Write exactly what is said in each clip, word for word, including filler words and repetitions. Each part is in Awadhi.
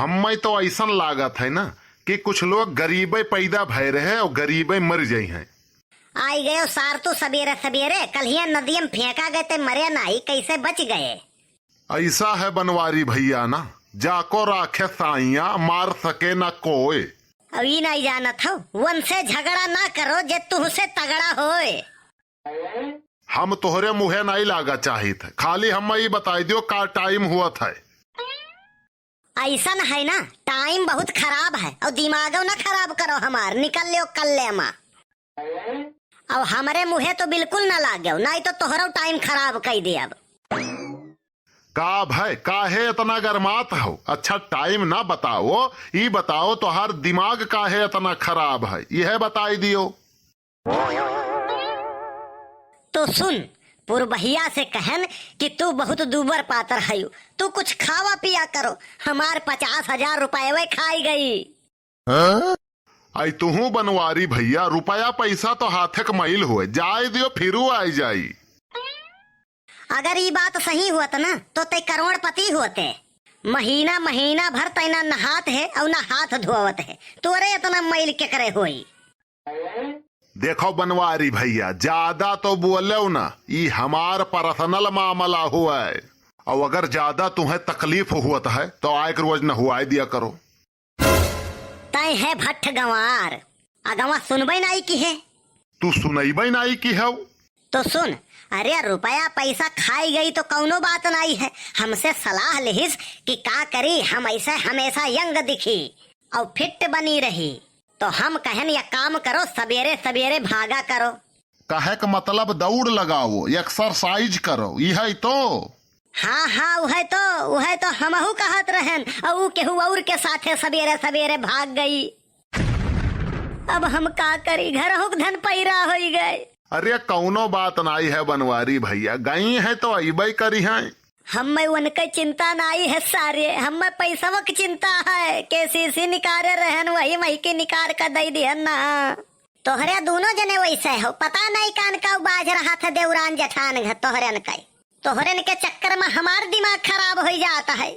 हम्मै तो अइसन लागत है ना कि कुछ लोग गरीबै पैदा भए रहे और गरीबै मरि जइहैं। आइ गयो सार तू सबेरे सबेरे, कल्हियाँ नदिया में फेंका गए ते मरे नाहीं, कैसे बचि गए? अइसा है बनवारी भइया ना, जाको राखे साइयाँ, मार सके ना कोय। अब ई नाहीं जानत हौ, वनसे झगड़ा ना करो जे तुहसे तगड़ा होय। हम तोहरे मुँहे नाहीं लागा चाहित है, खाली हम्मै ई बताइ दियो का टाइम हुअत है। अइसन है ना, टाइम बहुत खराब है, और दिमागो ना खराब करो हमार, निकल लेव कल्ले मा। अब हमरे मुँहे तो बिल्कुल ना लागेव, नाहीं तो तोहरो टाइम खराब कइ देब। का भए, काहे एतना गरमात हौ? अच्छा टाइम ना बताओ, ई बताओ तोहार दिमाग काहे एतना खराब है, इहै बताइ दियो। तो सुन, पुरबहिया से कहन कि तू बहुत दूबर पातर हयू, तू कुछ खावा पिया करो, हमार पचास हजार रुपयवे खाइ गई। हाँ? आई तुहूँ बनवारी भइया, रुपया पैसा तो हाथे क मइल होए, जाइ दियो फिरू आइ जाई। अगर ई बात सही होत ना तो तै करोड़पति होते। महीना महीना भर तै ना नहात है और ना हाथ धोवत है, तोरे एतना मइल केकरे होई? देखो बनवारी भइया, ज्यादा तो बोलेव ना, ई हमार पर्सनल मामला हुए। और अगर ज्यादा तुहैं तकलीफ हुअत है तो आइक रोज नहुआइ दिया करो। तै है भट्ठ गंवार, अगवा सुनबै नाहीं किहे। तू सुनइबै नाहीं किहेव। तो सुन, अरे रुपया पैसा खाइ गई तो कउनो बात नाहीं है, हमसे सलाह लिहिस कि का करी हम अइसे हमेशा यंग दिखी और फिट बनी रही। तो हम कहन या काम करो, सबेरे सबेरे भागा करो। कहे क मतलब दौड़ लगाओ, एक्सरसाइज करो, इहै तो। हाँ, हाँ, उहै तो, उहै तो हमहू कहत रहन, और ऊ केहू और के साथे सबेरे सबेरे भाग गई। अब हम का करी, घरहू क धन पैरा होइ गए। अरे कउनो बात नाहीं है बनवारी भइया, गई हैं तो अइबै करिहैं। हम्मै उनकै चिंता नाहीं है सारे, हम्मै पैसवा क चिंता है। केसीसी निकारे रहन, वही मइके निकार क दइ दिहन ना। तोहरे दूनो जने वइसे हो, पता नाहीं कान का बाझ रहत है देउरान जेठान घर तोहरेन कै। तोहरेन के चक्कर मा हमार दिमाग खराब होइ जात है।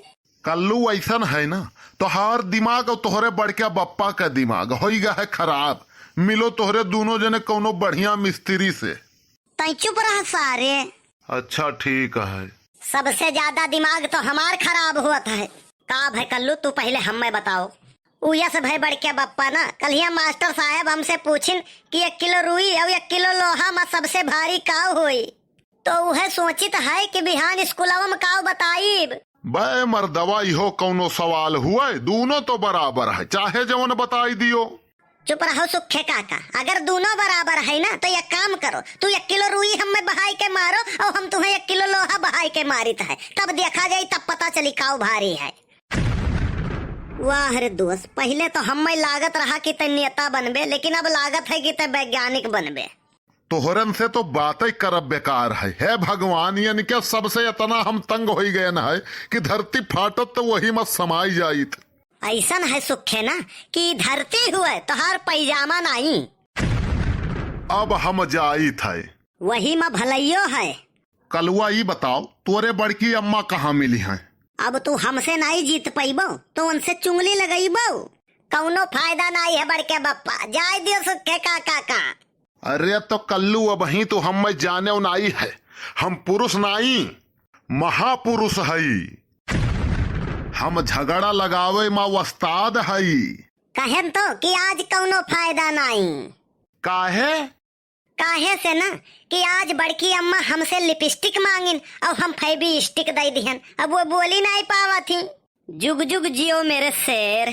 कल्लू अइसन है ना, तोहार दिमाग और तोहरे बड़का बप्पा क दिमाग होइ गा है खराब। मिलो तोहरे दूनो जने कउनो बढ़िया मिस्त्री से। तै चुप रह सारे। अच्छा ठीक है। सबसे ज्यादा दिमाग तो हमार खराब होत है। का भए कल्लू, तू पहिले हम्मै बताओ। उ यस भए बड़के बप्पा ना, कल्हिया मास्टर साहेब हमसे पूछिन कि एक किलो रुई और एक किलो लोहा मा सबसे भारी का होई? तो उहै सोचित है कि बिहान स्कूलवा मा का बताइब। बे मर्दवा, इहो कउनो सवाल हुए? दूनो तो बराबर है, चाहे जवन बताइ दियो। चुप रहो सुखे काका, अगर दूनो बराबर है ना तो एक काम करो, तू एक किलो रुई हम्मै बहाइ के मारो और हम तुहैं एक किलो लोहा बहाइ के मारित है, तब देखा जाई, तब पता चली काउ भारी है। वाह रे दोस्त, पहिले तो हम्मै लागत रहा कि तै नेता बनबे, लेकिन अब लागत है कि तै वैज्ञानिक बनबे। तोहरन से तो बातै करब बेकार है। हे भगवान, यनके सबसे एतना हम तंग होइ गएन है कि धरती फाटत तो वही मा समाइ जाइत। अइसन है सुखे ना कि धरती हुए तोहार पैजामा नाहीं। अब हम जाइत है। वही मा भलइयो है। कलुआ, ई बताओ, तोरे बड़की अम्मा कहाँ मिली हैं? अब तू हमसे नाहीं जीत पइबो तो उनसे चुंगली लगइबो। कउनो फायदा नाहीं है बड़के बप्पा, जाइ दियो सुखे काका का। अरे तो कल्लू, अबहीं तो हम्मै जानेउ नाहीं है, हम पुरुष नाहीं, महापुरुष हई। हम झगड़ा लगावे मा उस्ताद हई। कहेन तो कि आज कउनो फायदा नाहीं। काहे? काहे से ना कि आज बड़की अम्मा हमसे लिपस्टिक मांगिन और हम फेवी स्टिक दइ दिहन। अब वो बोली नाहीं पावत ही। जुग जुग जियो मेरे शेर।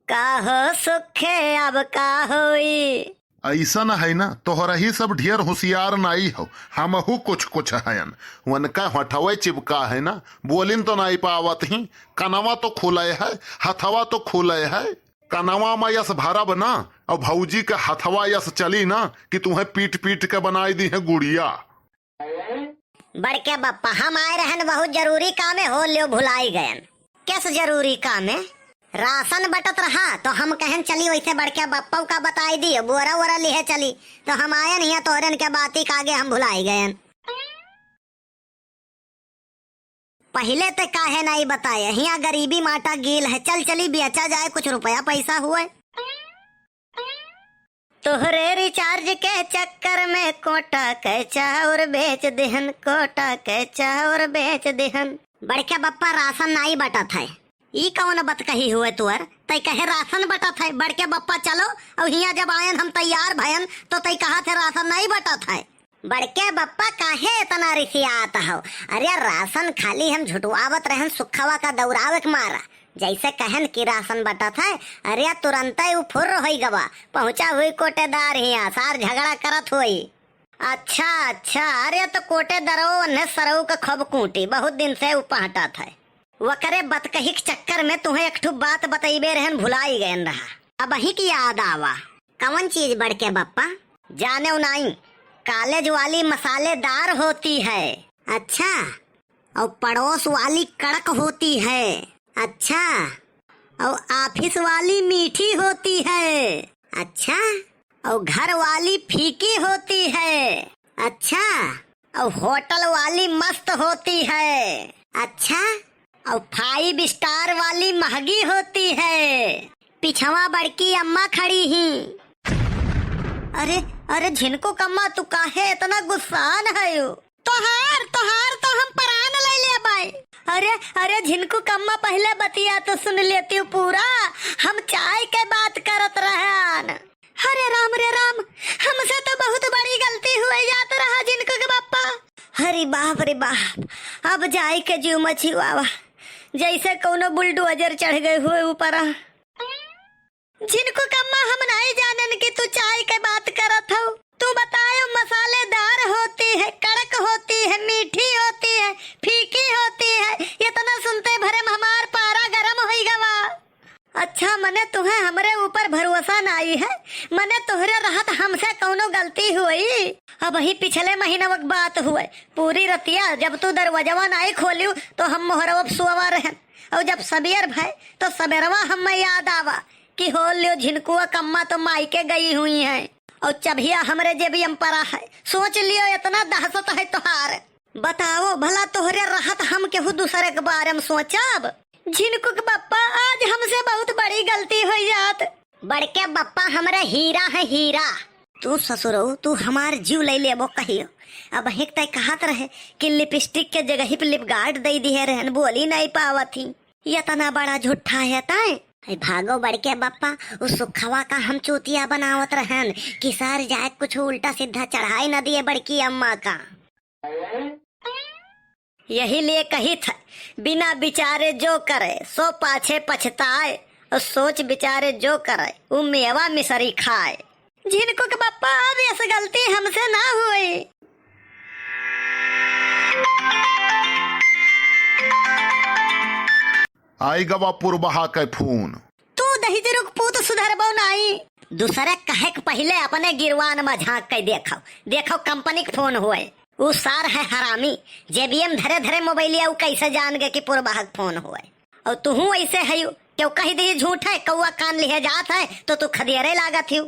का हो सुखे, अब का होई? अइसन है ना, तोहरही सब ढेर होशियार नाहीं हो, हमहू कुछ कुछ हयन। वनका होठवे चिपका है ना, बोलिन तो नाहीं पावत ही, कनवा तो खुले है, हथवा तो खुले है। कनवा मा यस भरब ना, और भौजी के हथवा यस चली ना कि तुहैं पीट पीट के बनाइ दिहैं गुड़िया। बड़के बप्पा, हम आए रहन बहुत जरूरी कामे, हो ल्यो भुलाइ गएन। किस जरूरी कामे? राशन बटत रहा तो हम कहेन चली वइसे बड़के बप्पा का बताइ दियो, बोरा वोरा लिहे चली, तो हम आएन हियाँ तोहरेन के बाती का आगे हम भुलाइ गएन। पहिले ते काहे नाई बताए, हियाँ गरीबी माटा गील है, चल चली बेचा जाए, कुछ रुपया पैसा हुए। तोहरे recharge के चक्कर में कोटा के चाउर बेच दिहन, कोटा के चाउर बेच दिहन। बड़के बप्पा, राशन नाई बटत है, ई कौन बतकही हुए तुअर? तै कहे राशन बटत है। बड़के बप्पा चलो, और हियाँ जब आयन हम तैयार भयन तो तै कहा थे राशन नाई बटत है। बड़के बप्पा काहे इतना रिसियात हो? अरे राशन खाली हम झुटवावत रहन सुखवा का दौरावे के मारा। जैसे कहन कि राशन बटत है, अरे तुरंते उ फुर्र होई गवा, पहुँचा हुई कोटेदार हियाँ, सार झगड़ा करत होई। अच्छा, अच्छा, अरे तो कोटेदरो उन्हें सरऊ के खूब कूटी, बहुत दिन से उ पहटत है। वकरे बतकही के चक्कर में तुहें एक ठो बात बतइबे रहन, भुलाई गयन रहा, अबहीं की याद आवा। कवन चीज बड़के बप्पा? जाने उ नाई, college वाली मसालेदार होती है। अच्छा, और पड़ोस वाली कड़क होती है। अच्छा, और office वाली मीठी होती है। अच्छा, और घर वाली फीकी होती है। अच्छा, और होटल वाली मस्त होती है। अच्छा, और five star वाली महंगी होती है। पिछवा बड़की अम्मा खड़ी ही। अरे, अरे झिनकू कम्मा, तू काहे इतना गुस्सान है? तोहार, तोहार तो हम परान ले लेबै। अरे, अरे झिनकू कम्मा, पहिले बतिया तो सुन लेती हूँ पूरा। हम चाय के बात करत रहन। अरे राम रे राम, हमसे तो बहुत बड़ी गलती हुए जात रहा झिनकू के बप्पा। अरे बाप रे बाप, अब जाए के जीव मछिवावा, जैसे कौनो bulldozer चढ़ गए हुए ऊपरा। झिनकू कम्मा, हम नाई जानन कि तू चाय के बात करत हऊ। तू बतायो, मसालेदार होती है, कड़क होती है, मीठी होती है, फीकी होती है, इतना सुनते भरे में हमार पारा गरम होई गवा। अच्छा, मने तुहें हमरे ऊपर भरोसा नाई है, मने तोहरे रहत हमसे कौनो गलती हुई? अबही पिछले महीनवा के बात हुए, पूरी रतिया जब तू दरवाजवा नाई खोलियो तो हम मोहरवा पे सुअवा रहन, और जब सबेर भय तो सबेरवा हमें याद आवा कि हो लियो झिनकुआ कम्मा तो मायके गई हुई हैं, और चभिया हमरे जेबिया में परा है। सोच लियो, इतना दहशत है तोहार। बताओ भला, तोहरे रहत हम केहू दूसरे के बारे में सोचब? झिनकू के बप्पा, आज हमसे बहुत बड़ी गलती हो जात। बड़के बप्पा हमरे हीरा है, हीरा। तू ससुरऊ, तू हमार जीव ले लेबो कहियो। अबहिक तय कहत रहे कि lipstick के जगह पे lip guard दे दिए रहन, बोली नहीं पावत ही। इतना बड़ा झूठा है तय। ए भागो बड़के बप्पा, उस सुखवा का हम चूतिया बनावत रहन कि सर जाए कुछ उल्टा सीधा चढ़ाई न दिए बड़की अम्मा का। यही लिए कही था, बिना विचारे जो करे, सो पाछे पछताए, और सोच विचारे जो करे, उ मेवा मिसरी खाए। झिनकू के बप्पा, अब यस गलती हमसे ना हुई। आई गवा पुरबहा के फोन। तू दहिजरू के पूत सुधरबो नाई। दूसरे कहे के पहिले अपने गिरवान में झांक के देखो, देखो कंपनी के फोन हुए। उ सार है हरामी, जेबिया में धरे धरे मोबाइलिया उ कैसे जान गए कि पुरबहा के फोन हुए। और तुहू ऐसे है, क्यों कह दी झूठ है, कौआ कान लिहे जात है तो तू खदियरे लागत ही।